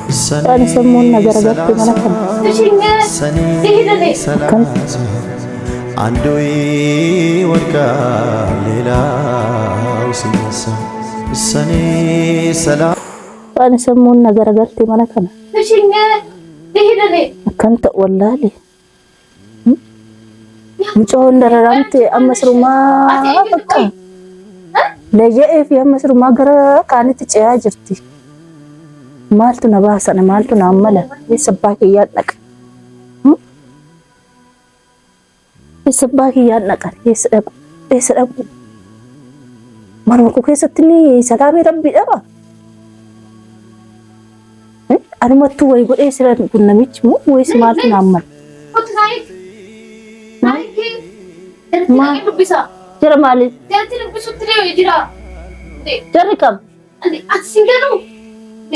Waan sammuun na garagalte mana kana. Akkam አንዱ ይወድቃል ሌላው ሲነሳ ሰኔ ሰላሳ Waan sammuun na garagalte mana kana. Akkan ta'u wallaale. Mucoon dararamte amma sirumaa bakka. Leeyya'ee fi amma sirumaa gara kaanitti ce'aa jirti. Maaltu na baasana maaltu na ammala eessa abbaa kiyyaan dhaqa. Eessa abbaa kiyyaan dhaqa eessa dhaqu eessa dhaqu. Manuma koo keessatti ni salaamii rabbii dhaba. Anumattuu wayi godhee sira kun namichi moo wayis maaltu na ammala. Jara maali? Jarri kam?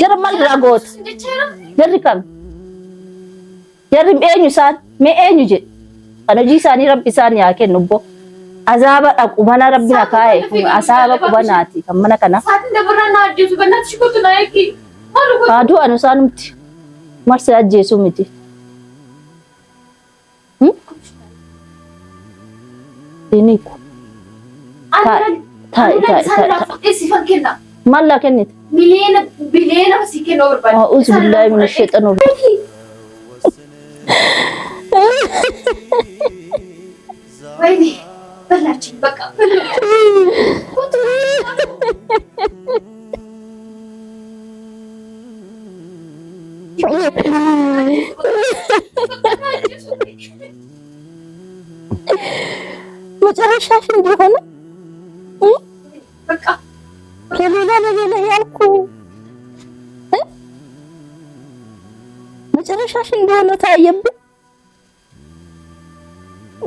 Jara maal irraa goota? Jarri kam? Jarri eenyu isaan? Mee eenyu jedhe? Kan hojii isaanii rabbi isaan yaa kennu obbo. Azaaba dhaqu mana rabbi na kaa'e kun azaaba qubanaati kan mana kana. Haa du'an isaanumti. Marsee ajjeesuu miti. Iniku. Taa'i taa'i taa'i. Maal laa kennite? A'uuzu billaahi mina sheexan. መጨረሻሽ እንዲሆነ ለሌላ ለሌላ ያልኩ መጨረሻሽ እንደሆነ ታየብን።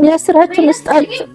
የስራችን እስጣችሁ።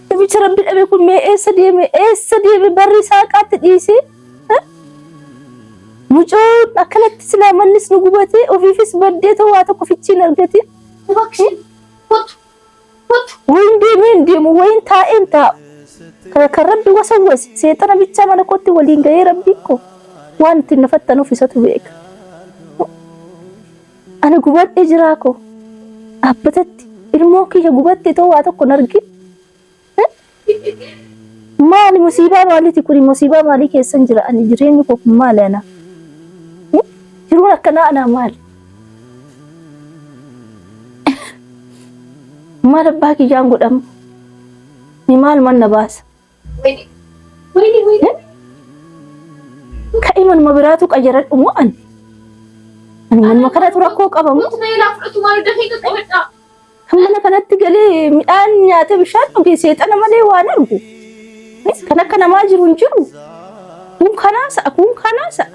Namicha rabbi dhabe kun mee eessa deeme eessa deeme barri saaqaatti dhiisee mucoon akkanatti silaa mannis nu gubatee ofiifis baddee ta'uu waa tokko fichiin argatin. Wayin deemee hin deemu wayin taa'ee hin taa'u. Kana kan rabbi wasawwase seexana bichaa mana kootti waliin gahee rabbiin koo waan ittiin na fattanuuf isatu beeka. Ani gubadhee jiraa koo dhaabbatatti ilmoo kiyya gubatte ta'uu waa tokko hin argin. Maali musiibaa maaliiti kuni musiibaa maalii keessan jira ani jireenyi koo kun maali ana? Jiruun akkanaa anaa maali? Maal abbaa kiyyaan godhamu? Ni maal manna baasa? Ka'ii manuma biraatu qayyaradhu moo ani? Ani manuma kanatu rakkoo qaba moo? Kan mana kanatti galee midhaan nyaatee bishaan dhuge seexana malee waan argu. Kan akka namaa jiru hin jiru. Kun kanaa sa'a kun kanaa sa'a.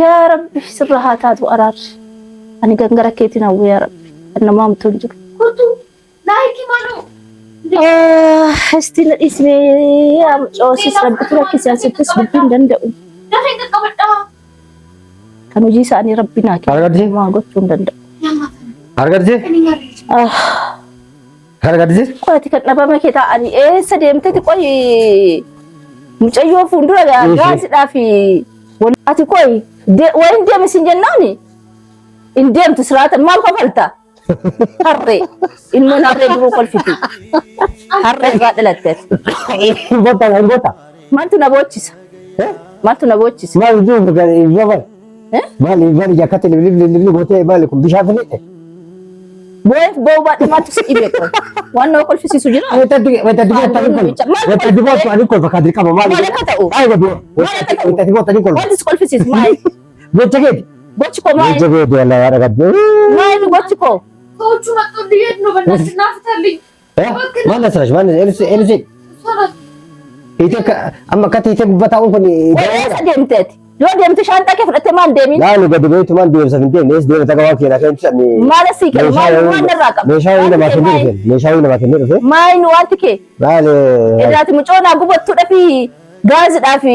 Yaa Rabbi sirra haa taatu araarri. Ani gangara keetiin hawwe yaa Rabbi. Kan namaa hamtuu hin jiru. Isti na dhiisnee yaa mucoosis rabbitu rakkise asittis dubbii hin danda'u. Kan hojii isaanii rabbi naa kennu. Argattee? Maa gochuu hin danda'u. Argattee? Argattee? Qo'ati kan dhabama kee taa'anii eessa deemteeti qoyi mucayyoo fuuldura gaasidhaa fi ati qoyi wayin deemi sin jennaani hin deemtu siraata maal kofalta? Harree. Ilmoon harree duruu kolfiti. Harree irraa dhalatte ati. Goota hin goota. Maaltu na boochisa? Maaltu na boochisa? Maal jiru gabar. Maal maal jakkatti libli libli gootee maal kun bishaan fidee. Boo'eef boo'uu baadhee maaltu si dhibe qoy? Waan nama kolfisiisu jira? Wantatti wantatti goota ni kolfa. Wantatti goota ni kolfa kan dirqama maal. Maal akka ta'u? Maal godhu? Maal akka ta'u? Wantatti goota ni kolfa. Wanti si kolfisiisu maali? Gocha keeti. Gochi koo maali? Gocha keeti walaa yaada gadde. Maali gochi koo? ሰዎቹ መጡ እንዲሄድ ነው። በእናትሽ ናፍተልኝ። Maal na sirash maal eenyu eenyu hiitee akka amma akkatti hiitee gubbaa taa'uun kun Eessa deemteeti? Yoo deemte shaanxaa kee fudhattee maal deemin? Naani gadi beektu maal deemsa hin deemne eessa deemta akka waan keenyaa kan ibsan. Maal asii kennu? Maal maal narraa qaba? Meeshaa wayii namaa kennee dhufe. Meeshaa wayii namaa kennee dhufe. Maal wanti kee? Maal Irraati mucoo naa gubattuudha fi gaazidhaa fi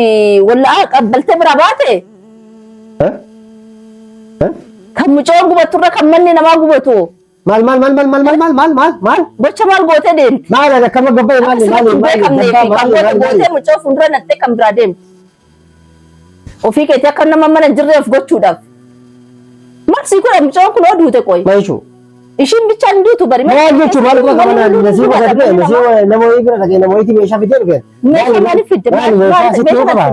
walla'aa qabbaltee bira baate kan mucoon gubatturra kan manni namaa gubatu Maal maal maal maal maal maal maal maal maal maal gocha maal gootee deemti? Maal akkama gabbaye maal maal Akkasumatti hin maal beekamnee fi kan maal goote maal gootee mucoo fuuldura naqxee kan biraa deemti. Ofii keetii akka nama mana hin jirre of gochuudhaaf. Maal sii godha mucoon kun hoo duute qoy. Maal jechuun? Ishiin bichaan hin duutu bari. Maal jechuun maal quba qabana nasii gosa dhufe nasii nama wayii bira dhaqee nama wayiitii meeshaa fidee dhufe. Meeshaa maaliif fidde? Maal meeshaa sitti hoo qaba?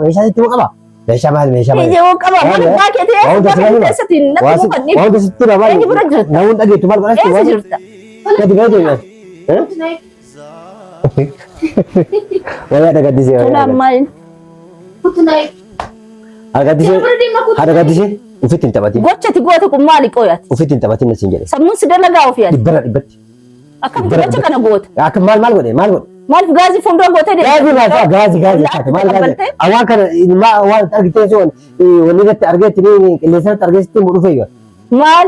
Meeshaa sitti hoo qaba? Meeshaa maal meeshaa maal? Yoo qaba maal abbaa keetii eessa abbaa keetii eessatiin natti mukan ni. Waan sitti hima maal? Eenyu bira jirta? Namoonni dhageettu maal godhatti? Eessa jirta? Gadi ba'ee deema. Wayyaa dhagaddisee. Tola ammaa Haadha gaddisee ofitti hin taphatin. Gocha ati goote kun maali qoyati? Ofitti hin taphatin na siin jedhe. Sammuun si dalagaa ofii ati. Dhibbarra dhibbatti. Akkamitti gocha kana goota? Akka maal maal godhe maal godhe? Maaliif gaazii fuuldura gootee deemta? Gaazii maal fa'a gaazii gaazii taate maal gaazii? Awwaan kana waan argitee sun wanni irratti argeetti ni qilleensa irratti argeetti mu dhufe yoo. Maal?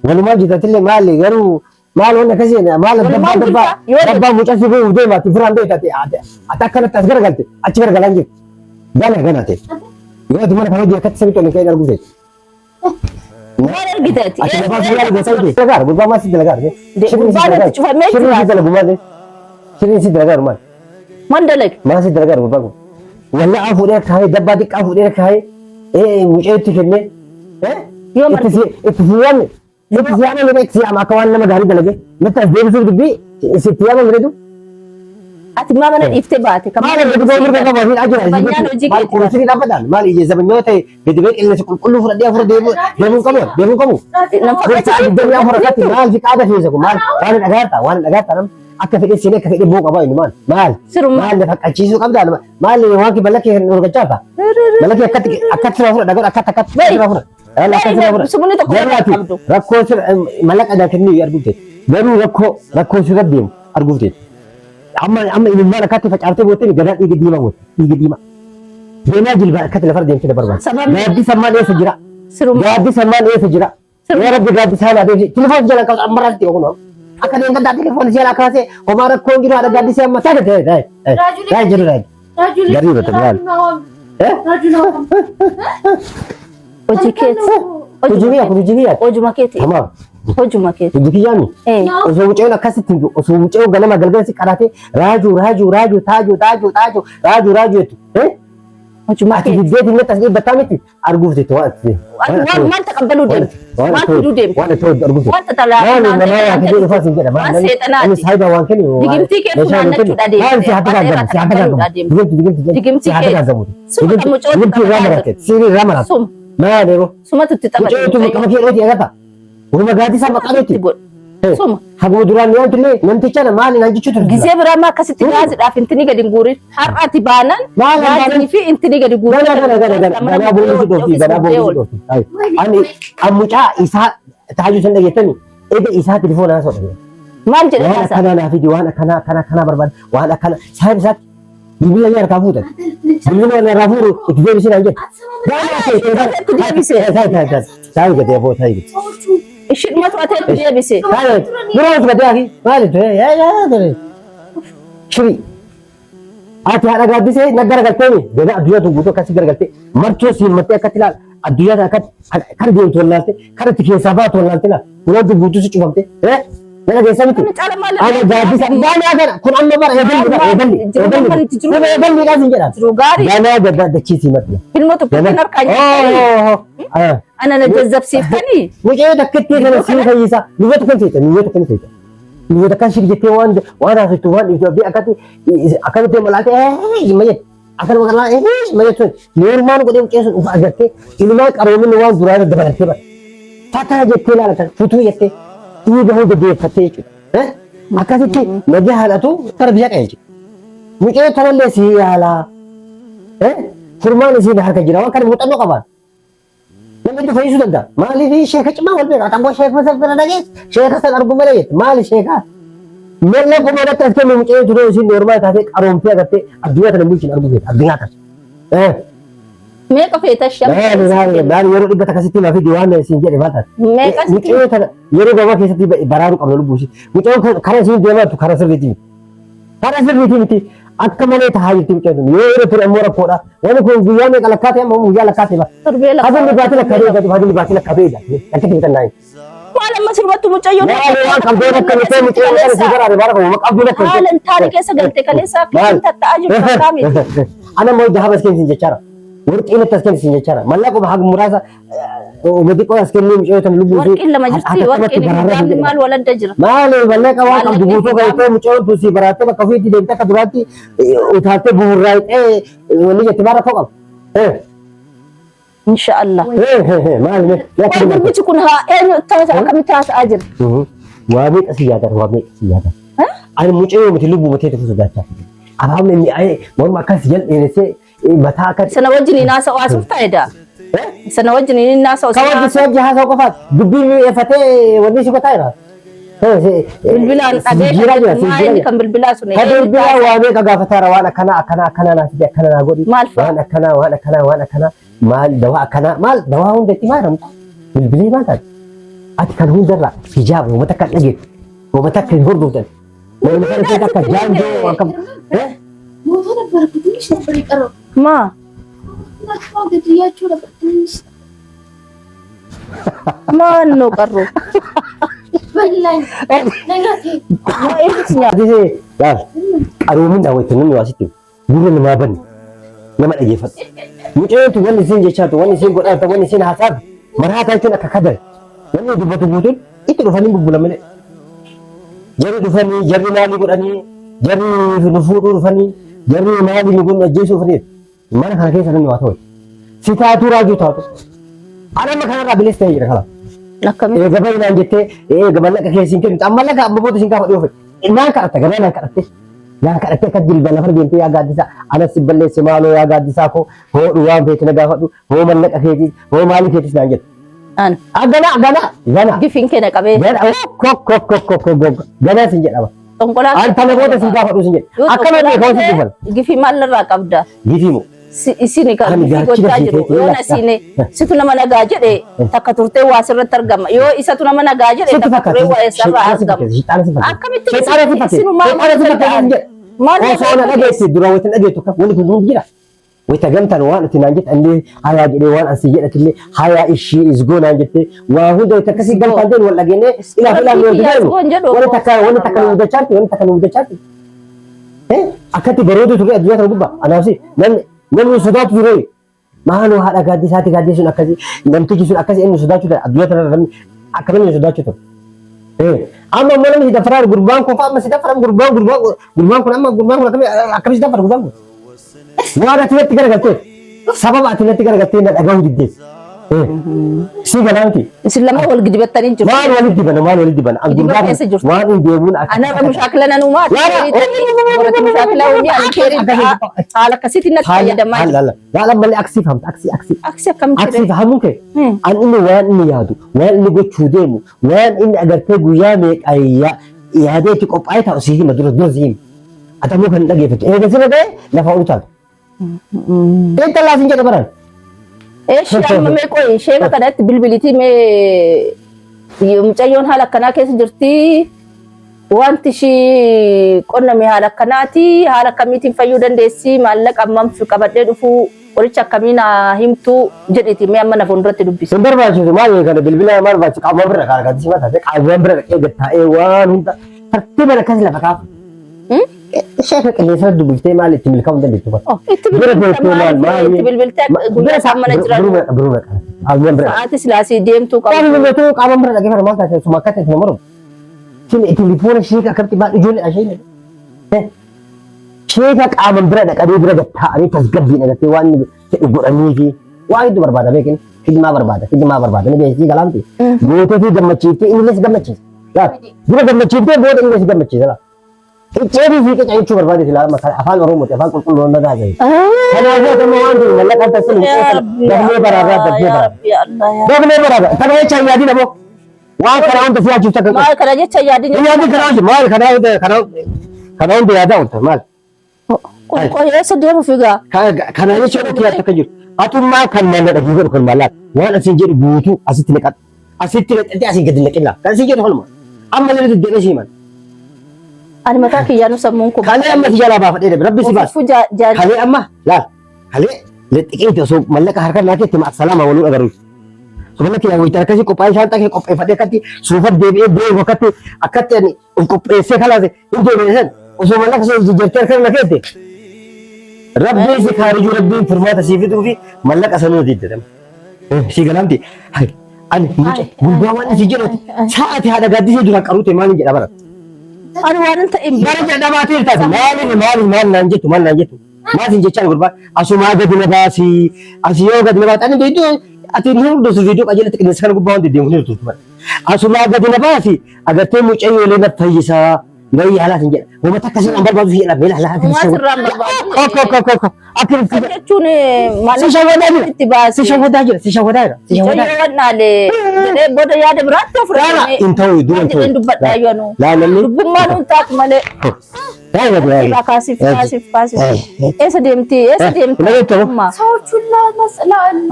Walumaa jitatillee maali garuu maal wanni akkasii maal Walumaa dabbaa dabbaa jirta? Yoo dabbaa mucaa si bu'uuf deema ati firaan beekta ati ati akkanatti as garagalte achi garagalaan jirti. Gana gana ta'e. Yoo ati mana kana hojii akkatti samitti ol hin ka'in arguu feeti. Maal argite ati? Ati lafaa si yaala gosa miti. Dalagaa gurbaa maal si dalagaa arge? Gurbaan itti cufamee Shirri jira. si dalagu maal? Shirri si dalagaa maal? Maal dalage? Maal si dalagaa gurbaa kun? Walla'aa fuudhee kaayee dabbaa xiqqaa fuudhee kaayee mucee itti kennee. Yoo Itti si itti si yaamne itti si yaamne itti si yaama akka waan nama gaarii dalage natti as deebisuuf dubbii itti yaamne jedhu. Ati maa mana dhiiftee baate? Kan Maal mana gadi ba'uu mirga qaba fi ajira. Zabanyaan hojii Maal keeti. kunuunsi dhaabbataan maal ije zabanyoo ta'e gadi ba'ee qilleensa qulqulluu fudhadhee afur deemuu deemuu qabu deemuu qabu. Nama Gocha digdamii afur akkatti maal fi qaada keessa kun maal waan dhagaarta waan dhagaarta nam akka fedhe seenee akka fedhe boo qaba inni maal maal Siruma. maal lafa qachiisuu qabda nama maal waan kee balakee kan urgachaata balakee akkatti akkatti sirraa fudha dhagaa akkatti akkatti sirraa fudha. Akkatti sirraa fudha. Sumni tokko Garuu ati qabdu. rakkoo sirra mallaqa naa kennuu arguuf teeti garuu rakkoo rakkoo sirra deemu arguuf teeti. Amma amma imimmaan akkatti facaaftee boottee gadaan dhiiga diimaa goote dhiiga diimaa. Deemaa jilbaan akkatti lafarra deemtee na barbaada. Sababni- Gaaddisa maal eessa jira? Siruma. Gaaddisa maal eessa jira? Siruma. Yaa Rabbi gaaddisa haala adeemsi. Telefoon jala kaasa amma irratti kun akka deemta daa telefoon jala kaase homaa rakkoon jiru haadha gaaddisa amma taate ta'e ta'e. Ta'e jiru ta'e. Garii bata maal? Eh? Hojii keeti. Hojii kiyya kun hojii kiyya. Hojuma keeti. Tamam. Hojuma keeti. Hojii kiyyaa mi? Eh. Osoo mucayyoo akkasitti hin osoo mucayyoo ganama galgala si qaraatee raajuu raajuu raajuu taajuu taajuu taajuu raajuu raajuu jettu. Eh? Hojuma Ati keeti. diddeetiin natti as dhiibbattaa miti arguuf jettu waan ati. Ati waan maal taqabbaluu deemte? Maal fiduu deemte? Waan itti arguuf jettu. Wanta talaa Maali nama yaa fidee dhufaa siin jedha. Waan seexanaati. Ani saayiba waan kennu. Digimtii kee funaannachuudha deemte. Maali si haa tagaagamu si haa tagaagamu. Digimti digimti Digimtii si haa kee. tagaagamu. Suma kan mucootti Digimtii irraa taphataa maratte. Sirii irraa maratte. Suma. Maali yeroo. Sumatu itti taphate. Mucootu maqaa kee dhooti agarta. Walumaa gaaddisa maqaa Itti dhooti. godhu. Suma. Haguma duraan ni waantullee namticha na maali naan jechuu ture. Gizee biraa maa akkasitti gaazidhaaf intinii gadi hin guurin. Har'a ati baanaan Maal gaazii fi intinii gadi guurin. Gana gana gana gana ganaa boolisi dhoofti ganaa boolisi dhoofti. Ani ammucaa isaa taajuu san dhageettani ega isaa telefoona haasa'u. Maal jedhee Waan haasa'a? akkanaa naa fidi waan akkanaa akkanaa akkanaa barbaada waan akkana saahiba isaatti bilbila ni harkaa fuutan. Bilbila ni harkaa fuudhu itti deebisee naan jedhe. Gaanaa kee Itti deebise. Saahiba gatee aboo saahiba. Ishidhumatu ati itti deebise. Saahiba biroo gatee akii maali ture yaa yaa ture. Shiri. Ati haadha gaaddisee na garagaltee gada addunyaa tun guutuu akkasii garagaltee martoo siin martee akkatti ilaala addunyaa kana akkatti kan deemtu wallaalte kan itti keessaa baatu wallaalte ilaala kulaan tun guutuu si cufamte na dhageessa miti. Kana caala maal Ana gaaddisa gaanaa kana kun amma bara eegalli bara eegalli Jiru eegalli itti jiru. nama eegalli dhaas hin jedhan. Jiru gaarii. Ganaa gaddaa dachii sii marti. Ilmoo tokko kan harkaa nyaatanii. Ana na jazzabsiiftanii. Mucayyoo takkittii kana sii fayyisa. Nuwwata kan seeta nuwwata kan seeta. Nuwwata kan shir jettee waan waan haasoftu waan dhiiftu abdii akkatti akkamitti malaatee himma jette. Akkana maqalaa himma jettuun normaal godhee mucayyoo sun of agartee ilumaa qaroominni waan duraa irra dabalattee bara. Fataa jettee ilaalatan futuu jettee dhiiga hunda deeffattee jechuudha. Akkasitti nagaa haadhatu kara biyya qajeelche. Mucayyoo tanallee sii yaalaa. Furmaan isiin harka jira waan kana muuxannoo qabaan. Namni itti fayyisuu danda'a. Maaliif sheeka cimaa wal beeka. Ati ammoo sheeka san bira dhagees sheeka san argu malee jette. Maali sheekaa? Mallaqa manatti as kennu mucayyoo turee isin normaal taatee qaroomtee agartee addunyaa tana bulchin arguu feeta addunyaa tana. Meeqa feeta Maali maali maali yeroo dhibba takka sitti himaa fi waan isin jedhe maal taate? Meeqa sitti Mucayyoo tana yeroo gabaa keessatti baraaruu qabna lubbuu ishee. Mucayyoon kun karaa isin deemaa jirtu karaa sirriitii miti. Karaa sirriitii miti. Akka malee tahaa jirti mucayyoon tun. Yoo yeroo ture ammoo rakkoodha. Wanni kun guyyaa meeqa lakkaa ta'e ammoo guyyaa lakkaa ta'e bara. Torbee lakkaa. Hagumni baatii lakkaa ta'e gadi hagumni baatii lakkaa ta'e gadi. Akkatti bitan naayi. Maal amma sirbattu mucayyoo Maali waan qabdee bakka mitee mucayyoo kana si baraare bara kuma qabdee bakka mitee. Haala hin taane keessa galte kaleessa akka hin tatta'aa jirtu akkaa miti. Ana immoo dahaba as kennisin jechaara. Warqii natti as kennisin jechaara. Mallaqa haga muraasa gadi qola as kennuu mucayyoo tan lubbuu ishee Warqiin lama jirti warqiin guddaamni maal waladda jira. Maali mallaqa waan qabdu Maallaqni guutuu guddaan. galtee mucayyoon tun si baraattee bakka ofiitti deemtee akka duraatti utaaltee buburraayxee wanni jetti maal rakkoo qaba. Inshaallah. Maali mee Qoy gurbichi kun haa eenyu taasa akkamitti haasa'aa jira? Waa meeqa si yaadara waa meeqa si yaadara. Ani mucayyoo miti lubbuu matee tokko sodaachaa. Afaan inni morma akkas jal dheeressee mataa akkas. Sana wajjin hin haasa'u haasuuf taa'edha. Sana wajjin hin haasa'u. Ka wajji si wajji haasa'u qofaat dubbii mi'eeffatee wanni si gotaa jira. Bilbilaan dhagee Jijjiiraa jira maa inni kan bilbilaa sun Ka bilbilaa waa meeqa gaafataara waan akkanaa akkanaa akkanaa naa fide akkanaa naa godhi. Maal fa'a? Waan akkanaa waan akkanaa waan akkanaa maal dawaa akkanaa maal dawaa hunda itti fayyadamtu. Bilbilee maal taate? Ati kan hundarraa hijaaba uummata akka hin dhageettu uummata akka hin hordoftan. Morma kana keessa akka jaanjoo akkam. ሞቶ ነበር እኮ ትንሽ ነበር የቀረው። Maa ናቸው ገድያቸው ነበር ትንሽ maal nu qarru? በላኝ ነጋቴ Maa eenyutu si nyaata? Ati laal qaroominaa wayita namni waa sitti gurra namaa banne nama dhageeffadhu. Mucayyootu wanni isiin jechaatu wanni isiin godhaatu wanni isiin haasaatu maraataa jechuun akka kadare wanni dubbatu guutuun itti dhufanii bubbula malee. Jarri dhufanii jarri maalii godhanii jarri nu fuudhuu dhufanii jarri maalii nu godhu ajjeesuu dhufanii mana kana keessa namni waa ta'u. Si taatu raajuu taatu. Ana amma kanarraa bilisa ta'ee jira kalaaf. Akkamitti? Eega bahi naan jettee eega mallaqa kee siin kennitu amma mallaqa amma booda siin gaafa dhiyoo fedhe naan kadhatta ganaa naan kadhatte naan kadhatte akka jilba lafa deemtee yaa gaaddisaa anas si balleesse maaloo yaa gaaddisaa koo hoodhu waan feetu na gaafadhu hoo mallaqa keetis hoo maalii keetis naan jette. An Ganaa ganaa ganaa gifiin kee na qabee ganaa kok kok kok kok kok ganaa siin jedhama. xonqolaa. An tana booda siin gaafadhu siin jedhe. Akkana beekaa si dhufan. Gifii maal irraa qabda? Gifii moo? Isin kan Ani gifii gaachana gochaa si jiru ta'e yoo laata. nasiine situ nama nagaa jedhe takka turtee waa sirratti argama yoo isatu nama nagaa jedhe Sitti takka turee fakkaata. waa isarraa Shayxaana si argama. fakkaata. Shayxaana si fakkaata. Akkamitti Shayxaana si fakkaata. isinumaa Shayxaana si fakkaata hin jedhe. Maal Osoo na dhageessi dura wayita dhageettu kan wanti kun hundi jira. Wayita gamtaan waan ati naan jette illee hayaa jedhee waan asii jedhatillee hayaa ishii isgoo naan jette waa hunda wayita akkasii gamtaan deemu wal dhageenyee ilaaf ilaaf nu Rabbii deemu. isgoo hin jedhu Wani takka wani takka nu mudachaatti wani takka nu mudachaatti. Akkatti bareedu ture addunyaa kana gubbaa anaafsi namni namni sodaatu ture. Maaloo haadha gaaddisaati gaaddisni sun akkasii namtichi sun akkasii inni sodaachuu ture addunyaa kana namni akka namni sodaachuu ture. Amma immoo namni si dafaraa gurbaan kun amma si dafaraa gurbaan gurbaan gurbaan kun amma gurbaan kun akkamii akkamii si dafara gurbaan kun. Waan ati natti garagaltee sababa ati natti garagaltee na dhagahuu diddeef. Si galaa miti. Isin lama wal gidibattanii jiru. Maal walitti dibana maal walitti dibana. An Gidiba gurbaan keessa jirtu. waan hin deemuun akka. Anarra mushaakila nan uumaa. Warratti mushaakila uumii ani keerii haala akkasiitiin natti fayyadamaa jiru. Haala haala malee aksii fahamta aksii aksii. Aksi akkamitti Aksii fahamuu kee. An inni waan inni yaadu waan inni gochuu deemu waan inni agartee guyyaa meeqa yaadee itti qophaa'ee taa'u si hima dura dura si hima. Atamuu kan hin dhageeffatu. Eega sirra ta'e lafa ol taatu. Intalaa sin jedha baran. Eeshi amma mee qoyi sheeka kanatti bilbilitii mee mucayyoon haala akkanaa keessa jirti. Wanti ishii qonname haala akkanaati. Haala akkamiitiin fayyuu dandeessi? Maallaqa hammam qabadhee dhufuu? Qoricha akkamii naa himtuu? Jedhiti mee amma na fuulduratti dubbisi. Hin barbaachisu maal kana bilbila maal barbaachisu qaama bira dhaqaa dhaqaa simaa taate qaama bira dhaqee gad taa'ee waan hunda tartiiba akkas lafa kaafu. Sheeka qilleensa dubbiftee maal itti milkaa'uu hin dandeettu bara. Itti Bira bilbilta teessee maal maal itti bilbilta guyyaa isaan mana jiran. Biruma biruma qaama bira. Sa'aatii silaasii deemtuu Qaama qabdu. bira ta'uu qaama bira dhaqee maal taate suma akka ta'e mormu. Sin telefoona sheeka akkamitti maal ijoollee ashee sheeka qaama bira dhaqanii bira gad taa'anii tasgabbiin agartee waan inni fedhu godhanii fi waa hedduu barbaada beekin khidmaa barbaada khidmaa barbaada ni beeksisii galaamti gootee fi gammachiiftee inni si gammachiisa dura gammachiiftee booda inni si gammachiisa Icceetii fi qica jechuu barbaade silaa amma afaan Oromooti afaan qulqulluu nama gaazee. Kanaafuu akkuma waan jiru mallaqaan tassin dafnee baraarraa dafnee baraarraa. Dafnee baraarraa kana jecha hin yaadin aboo. Waan kana hunda si yaachisu takka hin qabu. Maal kana jecha yaadin. Hin yaadin kana hunda maal kana hunda kana kana hunda yaadaa oolta maal? Kun qoy eessa deemu figaa? Kana jecha hunda yaaddu takka jiru. Atummaa kan nama dhaguu godhu kan maalaat waan asiin jedhu guutuu asitti naqadhu. Asitti naqadhee asiin gadi naqilla. Kan asiin jedhu kanuma. Amma illee deddeebi'ee si himan. Ani mataa kiyyaanu sammuun kun. Kalee amma si jalaa baafadhee dhabe rabbi si baasa. Ofiifuu jaa Kalee amma laal kalee lexxiqiiti osoo mallaqa harka naa keetti ma'asalaama waluu agarru. Soba kiyyaa wayita akkasii qophaa'ee shaanxaa kee qopheeffadhee akkatti suufa deebi'ee deemu akkatti akkatti ani of qopheessee kalaase hin deebi'e san osoo mallaqa sun jijjiirtee harka na keette. Rabbiin si kaarijuu rabbiin furmaata sii fiduu fi mallaqa sanuu diddadama. Si galaamti. Hai ani muca gurbaa waan si jedhu sa'aati haadha gaaddisee duraan qaruute maaliin jedha bara. Ani waan hin ta'in. Bara jedhamaa ta'e taate maaliin maaliin maal naan jettu maal naan jettu maal sin jechaan gurbaa asumaa gadi na baasi asi yoo gadi na baasi ani viidiyoo ati ni hordoftu viidiyoo qajeelatti qilleensa kana gubbaa waan deddeemu ni hordoftu bara. Asumaa gadi na baasi agartee mucayyoolee na fayyisaa na yaalaa sin jedha wama takka sin barbaadu si jedha beela laa Uumaa sirraan barbaadu. Ko ko ko ko akka Kan jechuun maal Si shawwadaa jira. itti baase. Si shawwadaa jira si shawwadaa jira si shawwadaa Mucayyoo wadhaalee jedhee booda yaada biraatti of Laa laa hin ta'u dura hin ta'u. Jedheen dubbadhaa yoo nu. Laa namni. Dubbummaa nuun taatu malee. Laa laa Irraa kaasiif kaasiif kaasiif. Eessa deemti eessa deemti? Nama ta'u. Amma. ሰዎቹ ላ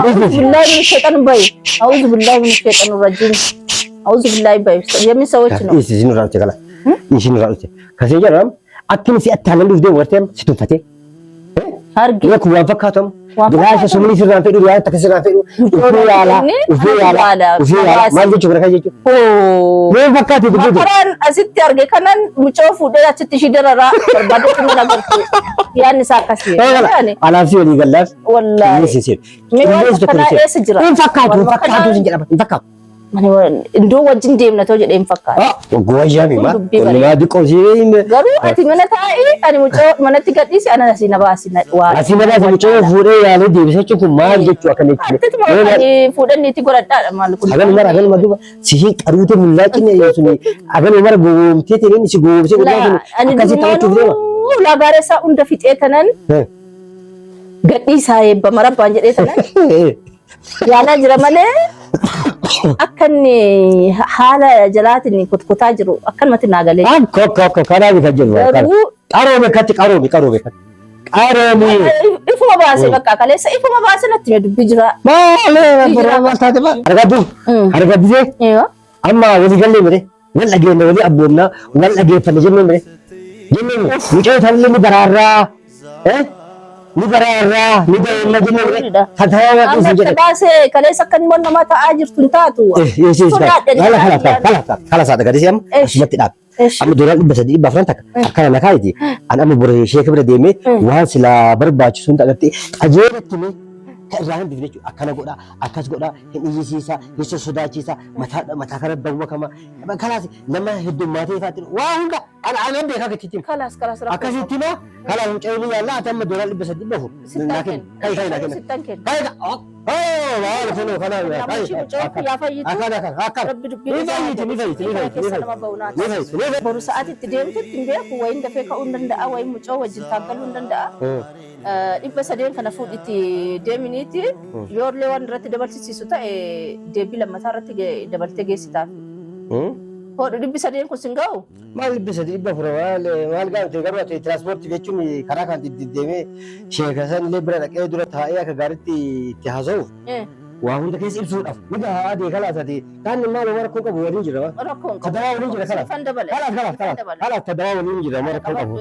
አዑዙ ቢላሂ ሚነ ሸይጣን በይ። አዑዙ ቢላሂ ሚነ ሸይጣን ረጂም። አዑዙ ቢላሂ በይ። የምን ሰዎች ነው? Isi isin irraa dhufte kala. Isin irraa dhufte. Kasee jedhamu akkami si attaalan dhuftee warteem si tuffatee. Argi. Yoo kun waan fakkaatamu. Waan Bilaasha fakkaatamu. sumni sirraan fedhu yaada takka sirraan fedhu. Ufii yaala. Ufii yaala. Ufii yaala. Maal jechuudha kana jechuudha. Oo. Yoo fakkaate dubbitu. Makaraan asitti arge kanan mucoo fuudhee achitti ishii dararaa barbaade kun agartu. Yaadni isaa akkasii. Yaani Alaaf si walii gallaaf. wallaahi. Inni si seenu. Mee waan akkanaa eessa jira? Hin fakkaatu hin Waan fakkaatu akkanaa- sin jedhama hin fakkaatu. Ani iddoo wajjin deemna ta'u jedhee hin fakkaatu. Gowwayyaami Kun maa. dubbii Kun maa diqqoo si. Garuu ati mana taa'ii ani mucoo manatti gadhiisi ana asii na baasi na waa. Asii na baasi mucoo fuudhee yaalee deebisee jechuun kun maal jechuu akka inni Atti tuma ani fuudhanii itti godhadhaadha maal kun. Hagan mara hagan mara duuba sihi qaruute mullaaqine suni hagan mara gowwoomtee ta'een si gowwoomsee gurbaa sun Ani akkasii taphachuuf deema. durumaanuu ulaagaalee isaa hunda fixee tanan gadhiisaa eebba marabbaan jedhee tanan yaalaa jira malee akka inni haala jalaatiin kutkutaa jiru akkanumatti naa galee. Akka akka akka kanaa bika jiru. Garuu Qaroome katti qaroome qaroome katti. Qaroome. ifuma baasee bakka kaleessa ifuma baasee natti hime dubbii jira. Maalee bara maal taate maal. Argaddu argaddisee Eewa. amma walii gallee mire wal dhageenne walii abboonnaa wal dhageeffanne jennee mire jennee mire mucayoo tanillee ni baraarraa ni baraarraa ni bareedna jennee mire tataa Amma waaqni itti jedhe. baasee kaleessa akka inni namaa ta'aa jirtu hin taatu. Kala asumatti dhaabe. Amma duraan 300 400 takka akkana na kaayiti. An amma bora sheeka bira deemee waan silaa barbaachisu hunda agartee qajeelatti mee kan irraa hin bifne jechuudha. Akkana godhaa, akkas godhaa, hin iyyisiisaa, hin sossodaachisaa, mataa mataa kana dawwa kama. Kalaas nama heddummaatee faatti waa hunda ana ana beekaa akkasitti hima. Kalaas kalaas rakkoo. Akkasitti hima kalaas mucayyoo ni yaalla ati amma duraan 300 400. Sittan kenna. Kai kai naa kenna. Sittan kenna. Kai oh waan kunoo kana Namichi mucayyoo kun yaa fayyitu. akkana akkana akkana. Rabbi dubbii Ni isaa fayyiti ni fayyiti ni kana fayyiti ni keessa nama fayyiti. ba'u naa Ni fayyiti ni fayyiti. Boru sa'aatitti deemtutti hin beeku wayin dafee ka'uu hin danda'a wayin mucoo wajjin taaggaluu hin danda'a. 300 kana fuudhitti deeminiiti yoo illee waan irratti dabalchisiisu ta'e deebii lammataa irratti dabaltee geessitaaf. Hodhu 300 kun sin ga'u? Maal 300 400 maal maal gaafate garuu ati tiraanspoortii jechuun karaa kan deddeemee sheeka san illee bira dhaqee dura taa'ee akka gaariitti itti haasa'uuf waa hunda keessa ibsuudhaaf ni gahaa adii kalaas ati kaan maal waan rakkoo qabu waliin jira. Rakkoon qabu. Tadawaa waliin jira kalaas. Siifan dabale. Kalaas kalaas kalaas kalaas tadawaa waliin jira waan rakkoo qabu.